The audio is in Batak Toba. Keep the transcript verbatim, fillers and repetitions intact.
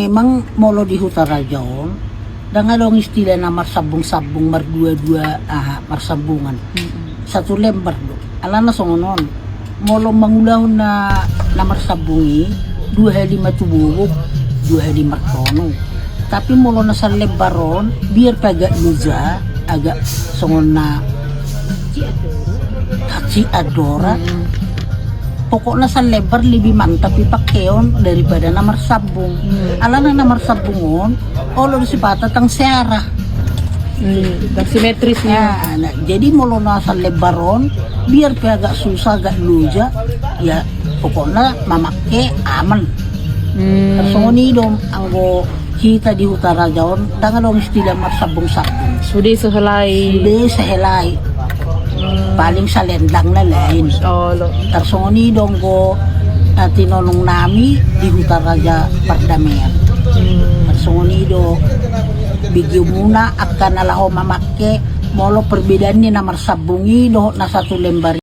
Memang molo di Hutaraja on, ndang adong istilah na marsambung-sambung, mardua-dua, aha, marsambungan. Satu lembar do. Alana songon on. Molo mangulahon na, na marsambung i, dua hali ma tu bobok, dua hali martono. Tapi molo na salembar on, biar pe agak loja, agak songon na hacik andora. Pokokna salembar lebih mantap dipakeon daripada na marsambung. Alana na marsambung on, olo do sipata ndang searah. Ndang simetris nia. Nah, jadi molo na salembar on, biar pe agak susah, agak loja, ya pokokna mamake aman. Tarsongon i do anggo hita di Hutaraja on, ndang adong istilah marsambung-sambung. Sude sehelai. Sude sehelai. Paling salendang na lain. Tarsongon i do anggo na tinonong nami di Hutaraja pardamean. Tarsongon i do begemuna angka na laho mamake, molo perbedaan ni na marsambung i dohot na satu lembar